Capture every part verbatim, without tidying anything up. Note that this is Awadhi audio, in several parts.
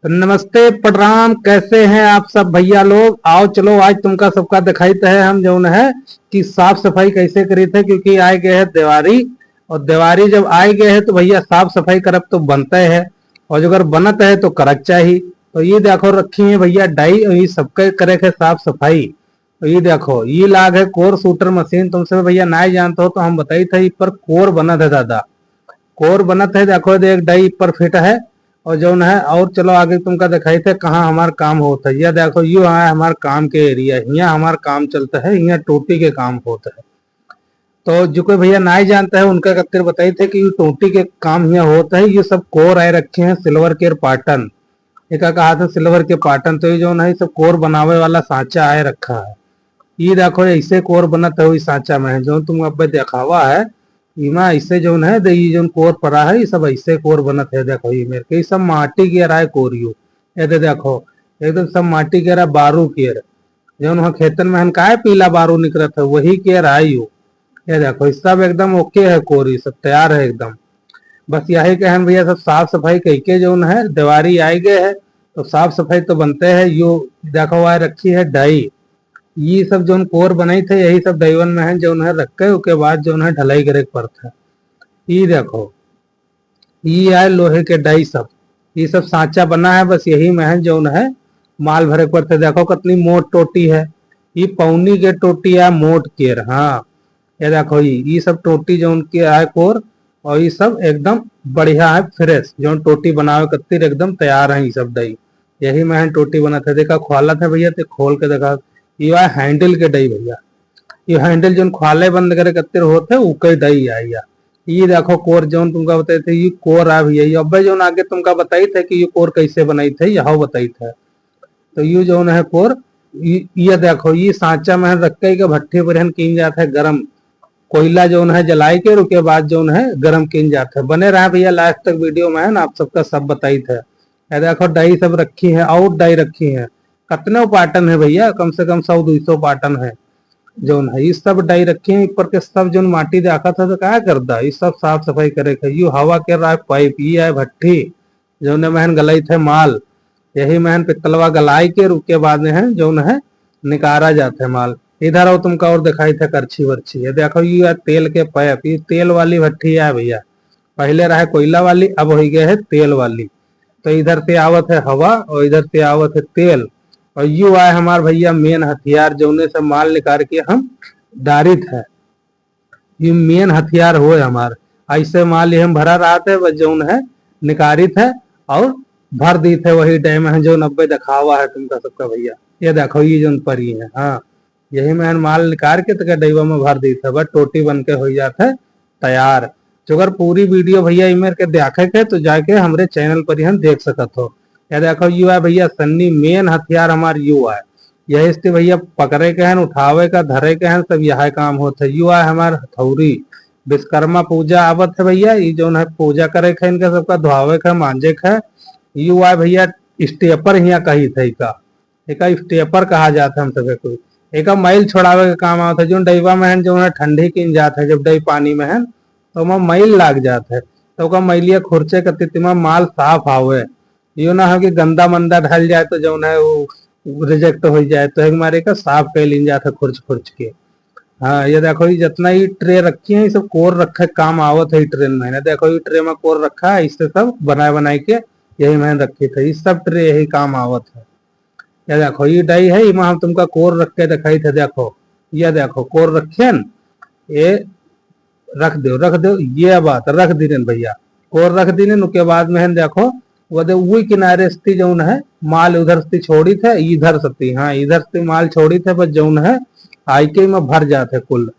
तो नमस्ते, प्रणाम, कैसे हैं आप सब भैया लोग? आओ चलो, आज तुमका सबका दिखाइत है हम जौन है कि साफ सफाई कैसे करीत है, क्योंकि आए गए है दिवारी, और दिवारी जब आए गए है तो भैया साफ सफाई करब तो बनते है, और अगर बनत है तो करक चाही। तो ये देखो रखी है भैया डाई, और ये सबके करे के साफ सफाई। तो ये देखो, ये लाग है कोर शूटर मशीन। तुमसे भैया नाई जानत हो तो हम बताइत है, इस पर कोर बनत है दादा, कोर बनत है। देखो, ये एक डाई पर फिट है, और जौन है, और चलो आगे तुमका दिखाइत है कहाँ हमार काम होत है। ये देखो, यो है हमार काम के एरिया, यहाँ हमार काम चलता है, यहाँ टोटी के काम होता है। तो जो कोई भैया नाई जानता है, उनका खातिर बताइत है कि ये टोटी के काम यहाँ होता है। ये सब कोर आए रखे हैं सिल्वर के पाटन, एका कहा था सिल्वर के पाटन। तो ये जौन है, सब कोर बनावे वाला सांचा आए रखा है। ये देखो, ऐसे कोर बनत है वही सांचा में है, जौन तुम अब देखावा है। इमा ऐसे जौन है, दे, ये जौन कोर पड़ा है, ये सब ऐसे कोर बनत है। देखो, ये मेरे के, ये सब माटी के आए कोर यो। ये दे देखो, एकदम सब माटी के आए, बारू के आए। जौन वहाँ खेतन में हन काहे पीला बारू निकलत है, वही के आए यो। ये देखो, ये सब एकदम ओके है कोर, ये सब तैयार है एकदम। बस यही कहन भैया, सब साफ सफाई कइके जौन है, दिवारी आए गए है, तो साफ सफाई तो बनते है। यो देखो, आए रखी है डाई। ये सब जौन कोर बनाइत है, यही सब डाईवन में है, जौन है रख के, ओके बाद जौन है ढलाई करे के पड़त है। ये देखो, ये आए लोहे के डाई सब, ये सब सांचा बना है, बस यही में है जौन है माल भरे के पड़त है। देखो कितनी मोट टोटी है, ये पौनी के टोटी है, मोट केर। हाँ, ये देखो, ये, ये सब टोटी जौन के आए कोर, और ये सब एकदम बढ़िया है, फ्रेश, जौन टोटी बनावे खातिर एकदम तैयार है ये सब डाई। यही में है टोटी बनत है। देखा, खोलत है भैया, ते खोल के देखा, ये आए हैंडल के डाई भैया। ये हैंडल जौन खोले बंद करे खातिर होत है, उके डाई आए या। ये देखो कोर जौन तुमका बताइत है, ये कोर आ भैया। ये अब्बे जौन आगे तुमका बताइत है कि ये कोर कैसे बनाइत है, यह बताइत है। तो ये जौन है कोर, ये, ये देखो, ये सांचा में रख के भट्ठी पर हन कीन जात है गरम। कोयला जौन है जलाई के, ओके बाद जौन है गरम कीन जात है। बने रहा भैया लास्ट तक वीडियो में, है ना, आप सबका सब बताइत है। ये देखो, डाई सब रखी है, और डाई रखी है। कितने पाटन है भैया? कम से कम सौ दो सौ पाटन है जौन है। ये सब डाई रखी है, ऊपर के सब जौन माटी देखत है तो का करता, ये सब साफ सफाई करे के। यू हवा के रहा पाइप, ये आए भट्ठी, जौने महन गलई थे माल, यही महन पित्तलवा गलाई के, ओके बाद में है जौन है निकारा जात है माल। इधर आओ, तुमका और दिखाई थे करछी वरछी। ये देखो, ये है तेल के पाइप, ये तेल वाली भट्ठी है भैया। पहले रहे कोयला वाली, अब हो गए है तेल वाली। तो इधर से आवत है हवा और इधर से आवत है तेल। और यू आए हमार भैया मेन हथियार, जौने से माल निकाल के हम डारित है। ये मेन हथियार होए हमार। ऐसे माल ये हम भरा रहत है, बस जौन है निकारित है और भर दीत है वही डाई में है, जौन अब्बे दिखावा है तुमका सबका भैया। ये देखो, ये जौन परी है, हाँ, यही में माल निकाल के तके डईवा में भर दीत है, बस टोटी बन के हो जात है तैयार। तो अगर पूरी वीडियो भैया इमेर के देखे के, तो जाके हमरे चैनल पर ही हम देख सकत हो। या देखो, यू है भैया सन्नी, मेन हथियार हमार यू है। यही से भैया पकड़े के हन, उठावे का, धरे के हन, सब यह काम होत है। यू है हमार हथौरी, विश्वकर्मा पूजा आवत है भैया, ये जौन है पूजा करे के है, इनका सबका धोवे के है, मांजे के है। यू है भैया स्टेपर हिया कही थे का, एका स्टेपर कहा जात है हम सभे कोई। एका मैल छोड़ावे के काम आवत है। जौन डईवा में है, जौन है ठंडी किन जात है, जब डई पानी में है तो ओमा मैल लाग जात है, तो ओका मैलिया खुरचे के तितिमा माल साफ आवे। यो ना हो कि गंदा मंदा ढल जाए तो जौन है वो रिजेक्ट हो जाए, तो एक मारे का साफ कर लीन जात है खुरच खुरच के। हाँ, ये देखो, ये जितना ही ट्रे रखी है, ये सब कोर रखे काम आवत है। ये ट्रे में है ना, देखो, ये ट्रे में कोर रखा है, इससे सब बनाए बनाए के यही में रखी थे। ये सब ट्रे यही काम आवत है। ये देखो, ये डाई है, इमा हम तुमका कोर रख के दिखाई थे। देखो, ये देखो, कोर रखे न, ये रख दो, रख दो, ये बात रख दीन भैया, कोर रख दीन। उसके बाद में है देखो, वो दे वही किनारे से जौन है माल उधर से छोड़ी थे, इधर से, हाँ, इधर से माल छोड़ी थे, बस जौन है आई के में भर जात है कुल,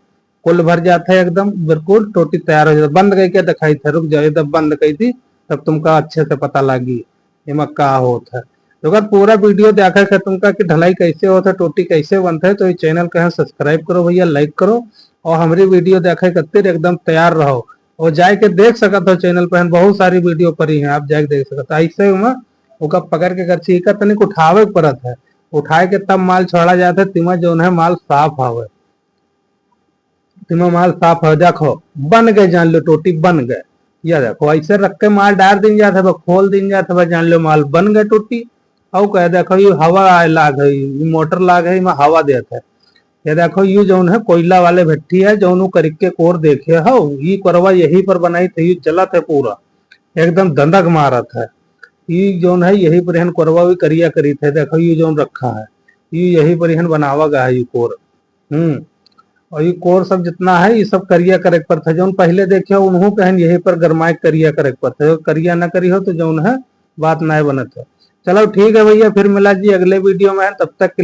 कुल भर जात है एकदम, बिल्कुल टोटी तैयार हो जाता। बंद करके दिखाई थे, रुक जाओ, ये तब बंद कर दी, तब तुमका अच्छे से पता लगी एमा का होत है। तो अगर पूरा वीडियो देखे के तुमका कि ढलाई कैसे होत है, टोटी कैसे बनत है, तो ये चैनल का सब्सक्राइब करो भैया, लाइक करो और हमारी वीडियो देखे खातिर एकदम तैयार रहो। और जाए के देख सकत हो चैनल पर, बहुत सारी वीडियो पड़ी हैं, आप जाके देख सकत हो। ऐसे में ओका पकड़ के करछी का तनिक उठावे के पड़त है, उठाए के तब माल छोड़ा जात है, तिमा जौन है माल साफ आवे। तिमा माल साफ हो, देखो बन गए, जान लो टोटी बन गए। या देखो, ऐसे रख के माल डार दिन जात है, बस खोल दिन जात है, बस जान लो माल बन गए टोटी। और कह देखो, ये हवा आए लाग है, ये मोटर लाग है, इमा हवा देत है। ये देखो, ये जौन है कोयला वाले भट्टी है, जौन उ करिक के कोर देखे हो, ये कोरवा यही पर बनाई थे, ये जलत है पूरा, एकदम दंदक मारत है। ये जौन है यही पर एहन कोरवा भी करिया करी थे। देखो, ये जौन रखा है, ये यही पर एहन बनावा गा है ये कोर। हम्म। और ये कोर सब जितना है, ये सब करिया करे के पड़ता है। जौन पहले देखे हो, उन्हों कहन यही पर गरमाए के करिया करे के पड़ता है। करिया ना करी हो तो जौन है बात ना बनत है। चलो ठीक है भैया, फिर मिला जी अगले वीडियो में। तब तक के